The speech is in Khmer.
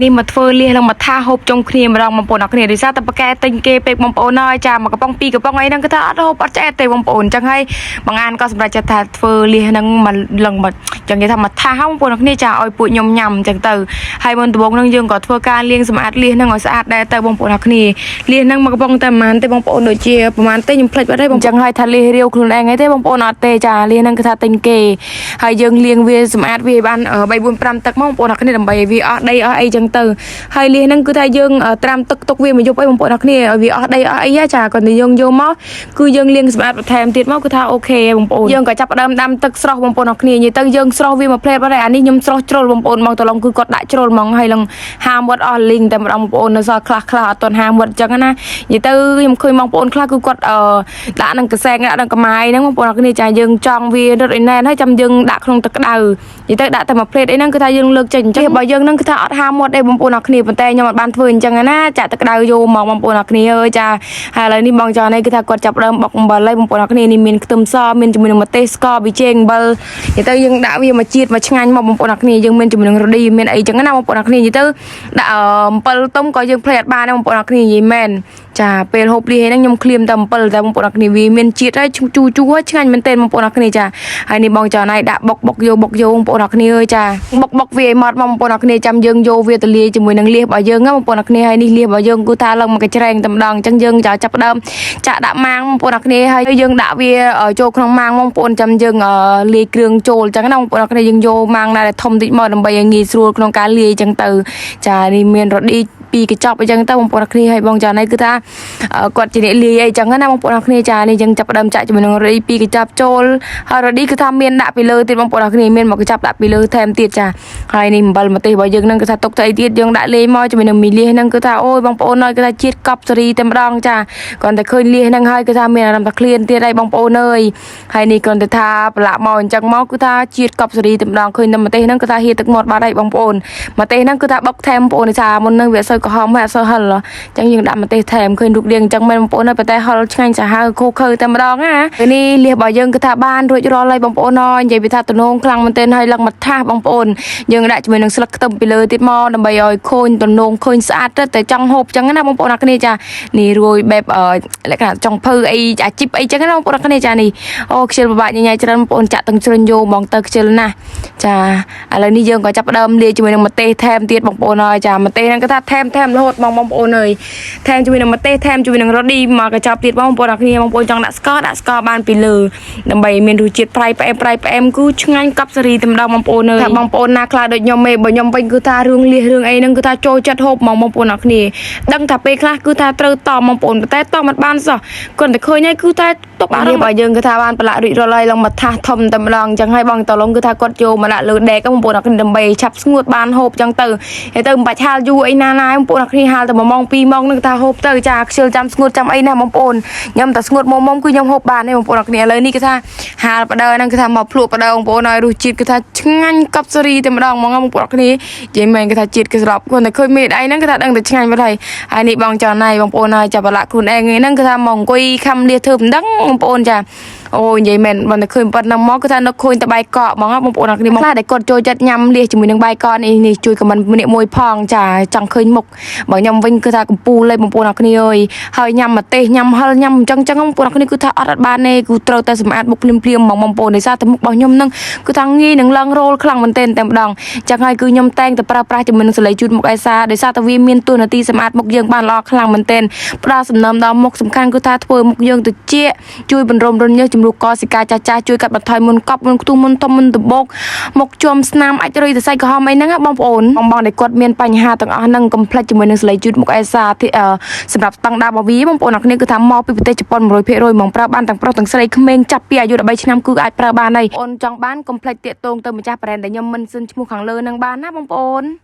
នេះមកធ្វើលៀសឡើងមកថាហូបចុងគ្នាម្ដងបងប្អូនអរគ្នាដោយសារតែប៉កែទិញគេពេកបងប្អូនហើយចាមកកំប៉ុងពីរកំប៉ុងអីហ្នឹងគឺថាអត់ហូបអត់ឆ្អែតទេបងប្អូនអញ្ចឹងហើយបងអានក៏សម្រេចចិត្តថាធ្វើលៀសហ្នឹងមកលឹងមកចឹងនិយាយថាមកថាហូបបងប្អូនអរគ្នាចាឲ្យពួកខ្ញុំញ៉ាំអញ្ចឹងទៅហើយមុនដំបូងហ្នឹងយើងក៏ធ្វើការលាងសម្អាតលៀសហ្នឹងឲ្យស្អាតដែរទៅបងប្អូនអរគ្នាលៀសហ្នឹងមកកំប៉ុងតែប្រហែលទេបងប្អូនដូចជាប្រហែលទេខ្ញុំភ្លេចបាត់ហើយបងអញ្ចឹងហើយថាលៀសរាវខ្លួនឯងអីទេបងប្អូនអត់ទេចាលៀសហ្នឹងគឺថាទិញគេហើយយើងលាងវាសម្អាតវាឲ្យបាន3 4 5ទឹកមកបងប្អូនអរគ្នាដើម្បីឲ្យវាអស់ដីអស់អីចឹងទៅហើយលៀសហ្នឹងគឺថាយើងត្រាំទឹកទុកវាមួយយប់អីបងប្អូនអរគ្នាឲ្យវាអស់ដីអស់អីចាគាត់តែយើងយកមកគឺយើងលាងសម្អាតបន្ថែមទៀតមកគឺថា OK បងប្អូនយើងក៏ចាប់ផ្ដើមដាំទឹកស្រស់បងប្អូនអរគ្នានិយាយទៅយើងស្រស់វាមួយផ្លែតបាត់ហើយអានេះខ្ញុំស្រស់ជ្រុលបងប្អូនមកតឡងគឺគាត់ដាក់ជ្រុលហ្មងហើយនឹងហាមាត់អស់លីងតែម្ដងបងប្អូននៅសល់ខ្លះខ្លះអត់ទាន់ហាមាត់ចឹងណានិយាយទៅខ្ញុំឃើញបងប្អូនខ្លះគឺគាត់អឺដាក់នឹងកសែងដាក់នឹងកម៉ាយហ្នឹងបងប្អូនអរគ្នាចាយើងចង់វារត់ឲ្យណែនហើយចាំយើងដាក់ក្នុងទឹកក្តៅនិយាយទៅដាក់តែមួយផ្លេតអីហ្នឹងគឺថាយើងលើកចេញអញ្ចឹងបើយើងហ្នឹងគឺថាអត់ហាមាត់ទេបងប្អូនអរគ្នាប៉ុន្តែខ្ញុំអត់បានធ្វើអញ្ចឹងណាចាក់ទឹកក្តៅយកមកបងប្អូនអរគ្នាអើយចាហើយឥឡូវនេះបងចောင်းនេះគឺថាគាត់ចាប់ដើមបុកអំបិលហើយបងប្អូនអរគ្នានេះមានខ្ទឹមសមានជាមួយនឹងម្ទេសស្ករប៊ីចេងអំបិលនិយាយទៅយើងដាក់វាមកជាតិមកឆ្ងាញ់មកបងប្អូនអរគ្នាយើងមានជាមួយនឹងរឌីមានអីចឹងណាបងប្អូនអរគ្នានិយាយទៅដាក់អំពិលទុំក៏យើងផ្លេតអត់បានដែរបងប្អូនអរគ្នានិយាយមែនចាពេលហូបលីហ្នឹងខ្ញុំឃ្លាមតែអំពិលតែបងប្អូនអរគ្នាវាមានជាតិហើយជូរជូរឆ្ងាញ់មែនទែនបងប្អូនអរគ្នាចាហើយនេះបងចောင်းណៃដាក់បុកបុកយកបុកយកបងប្អូនអរគ្នាអើយចាបុកបុកវាឲ្យម៉ត់មកបងប្អូនអរគ្នាចាំយើងយកវាទៅលាយជាមួយនឹងលៀសរបស់យើងណាបងប្អូនអរគ្នាហើយនេះលៀសរបស់យើងគឺថាឡើងមកកញ្ច្រែងតែម្ដងអញ្ចឹងយើងចាប់ផ្ដើមចាក់ដាក់ម៉ាងបងប្អូនអរគ្នាហើយយើងដាក់វាចូលក្នុងម៉ាងបងប្អូនចាំយើងលាយគ្រឿងចូលអញ្ចឹងណាបងប្អូនអរគ្នាយើងយកម៉ាងណាដែលធំតិចមកដើម្បីឲ្យងាយស្រួលក្នុងការលាយអញ្ចឹងទៅចានេះមានរឌីពីកញ្ចប់អញ្ចឹងទៅបងប្អូនអរគ្នាហើយបងចានេះគឺថាគាត់ជាអ្នកលាយអីចឹងណាបងប្អូនអរគ្នាចានេះយើងចាប់ផ្ដើមចាក់ជាមួយនឹងរឌីពីកញ្ចប់ចូលហើយរឌីគឺថាមានដាក់ពីលើទៀតបងប្អូនអរគ្នាមានមកកញ្ចប់ដាក់ពីលើថែមទៀតចាហើយនេះអំបិលម្ទេសរបស់យើងនឹងគឺថាទុកទៅអីទៀតយើងដាក់លាយមកជាមួយនឹងមីលៀសហ្នឹងគឺថាអូយបងប្អូនអើយគឺថាជាតិកប់សេរីតែម្ដងចាគ្រាន់តែឃើញលៀសហ្នឹងហើយគឺថាមានអារម្មណ៍ថាឃ្លានទៀតហើយបងប្អូនអើយហើយនេះគ្រាន់តែថាប្រឡាក់មកអញ្ចឹងមកគឺថាជាតិកប់សេរីតែម្ដងឃើញតែម្ទេសហ្នឹងគឺថាហៀទឹកមាត់បាត់ហើយបងប្អូនម្ទេសហ្នឹងគឺថាបុកថែមបងប្អូនថាមុនហ្នឹងវាអត់សូវក្រហមហើយអត់សូវហិលអញ្ចឹងយើងដាក់ម្ទេសថែមឃើញរូបរាងអញ្ចឹងមែនបងប្អូនហើយប៉ុន្តែហិលឆ្ងាញ់សាហាវខូខើតែម្ដងណាពេលនេះលៀសរបស់យើងគឺថាបានរួចរាល់ហើយបងប្អូនអើយនិយាយពីថាទំនងខ្លាំងមែនទែនហើយឡើងមកថាសបងប្អូនយើងដាក់ជាមួយនឹងស្លឹកខ្ទឹមពីលើទៀតមកដើម្បីឲ្យឃើញទំនងឃើញស្អាតទៅតែចង់ហូបអញ្ចឹងណាបងប្អូនអរគ្នាចានេះរួយបែបលក្ខណៈចង់ភៅអីអាជីពអីចឹងណាបងប្អូនអរគ្នាចានេះអូខ្ជិលពិបាកញ៉ៃច្រើនបងប្អូនចាក់ទាំងជ្រុញយកហ្មងទៅខ្ជិលណាស់ចាឥឡូវនេះយើងក៏ចាប់ផ្ដើមលាយជាមួយនឹងម្ទេសថែមទៀតបងប្អូនហើយចាម្ទេសហ្នឹងគឺថាថែមថែមរហូតបងបងប្អូនអើយថែមជាមួយនឹងម្ទេសថែមជាមួយនឹងរឌីមកកញ្ចប់ទៀតបងប្អូនអរគ្នាបងប្អូនចង់ដាក់ស្ករដាក់ស្ករបានពីលើដើម្បីមានរសជាតិប្រៃផ្អែមប្រៃផ្អែមគឺឆ្ងាញ់កប់សេរីតែម្ដងបងប្អូនអើយថាបងប្អូនណាខ្លះដូចខ្ញុំទេបើខ្ញុំវិញគឺថារឿងលៀសរឿងអីហ្នឹងគឺថាចូលចិត្តហូបហ្មងបងប្អូនអរគ្នាដឹងថាពេលខ្លះគឺថាត្រូវតមបងប្អូនប៉ុន្តែតមមិនបានសោះគ្រាន់តែឃើញហើយគឺថាទុកអារម្មណ៍របស់យើងគឺថាបានប្រឡាក់រួចរាល់ហើយឡើងមកថាសធំតែម្ដងអញ្ចឹងហើយបងតឡងគឺថាគាត់យកមកដាក់លើដែកបងប្អូនអរគ្នាដើម្បីឆាប់ស្ងួតបានហូបអញ្ចឹងទៅហើយទៅមិនបាច់ហាលយូរអីណាណាបងប្អូនអរគ្នាហាលតែ1ម៉ោង2ម៉ោងនឹងថាហូបទៅចាខ្ជិលចាំស្ងួតចាំអីណាបងប្អូនខ្ញុំតែស្ងួតមុំមុំគឺខ្ញុំហូបបានទេបងប្អូនអរគ្នាឥឡូវនេះគឺថាហាលបដើហ្នឹងគឺថាមកភ្លក់បដើបងប្អូនឲ្យរសជាតិគឺថាឆ្ងាញ់កប់សេរីតែម្ដងហ្មងបងប្អូនអរគ្នានិយាយមែនគឺថាជាតិគឺស្របគាត់តែឃើញមេដៃហ្នឹងគឺថាដឹងតែឆ្ងាញ់បាត់ហើយហើយនេះបងចៅណៃបងប្អូនហើយចាប់ប្រឡាក់ខ្លួនឯងហ្នឹងគឺថាមកអង្គុយខំលៀសធ្វើមិនដឹងបងប្អូនចាអូនិយាយមែនបើតែឃើញប៉ុណ្ណឹងមកគឺថានឹកឃើញតែបាយកកហ្មងបងប្អូនអរគ្នាមកខ្លះដែលគាត់ចូលចិត្តញ៉ាំលៀសជាមួយនឹងបាយកកនេះនេះជួយ comment ម្នាក់មួយផងចាចង់ឃើញមុខបើខ្ញុំវិញគឺថាកំពូលលេបងប្អូនអរគ្នាអើយហើយញ៉ាំម្ទេសញ៉ាំហិលញ៉ាំអញ្ចឹងចឹងបងប្អូនអរគ្នាគឺថាអត់អត់បានទេគឺត្រូវតែសម្អាតមុខភ្លាមភ្លាមហ្មងបងប្អូនដោយសារតែមុខរបស់ខ្ញុំហ្នឹងគឺថាងាយនឹងឡើងរោលខ្លាំងមែនទែនតែម្ដងចឹងហើយគឺខ្ញុំតែងតែប្រើប្រាស់ជាមួយនឹងសលេជូតមុខអេសាដោយសារតែវាមានតួនាទីសម្អាតមុខយើងបានល្អខ្លាំងមែនទែនផ្ដល់សំណើមដល់មុខសំខាន់គឺថាធ្វើមុខយើងត្រជាក់ជួយបន្រំរញើសជំរុះកសិកាចាស់ចាស់ជួយកាត់បន្ថយមុនកប់មុនខ្ទុះមុនធំមុនដបោកមុខជាំស្នាមអាចរុយសរសៃក្រហមអីហ្នឹងណាបងប្អូនបងបងដែលគាត់មានបញ្ហាទាំងអស់ហ្នឹងកុំភ្លេចជាមួយនឹងសលេជូតមុខអេសាសម្រាប់ស្តង់ដាររបស់វាបងប្អូនអរគ្នាគឺថាមកពីប្រទេសជប៉ុន100%ហ្មងប្រើបានទាំងប្រុសទាំងស្រីក្មេងចាប់ពីអាយុ13ឆ្នាំគឺអាចប្រើបានហើយបងប្អូនចង់បានកុំភ្លេចតាក់ទងទៅម្ចាស់ brand ដែលខ្ញុំមិនសិនឈ្មោះខាងលើនឹងបានណាបងប្អូន។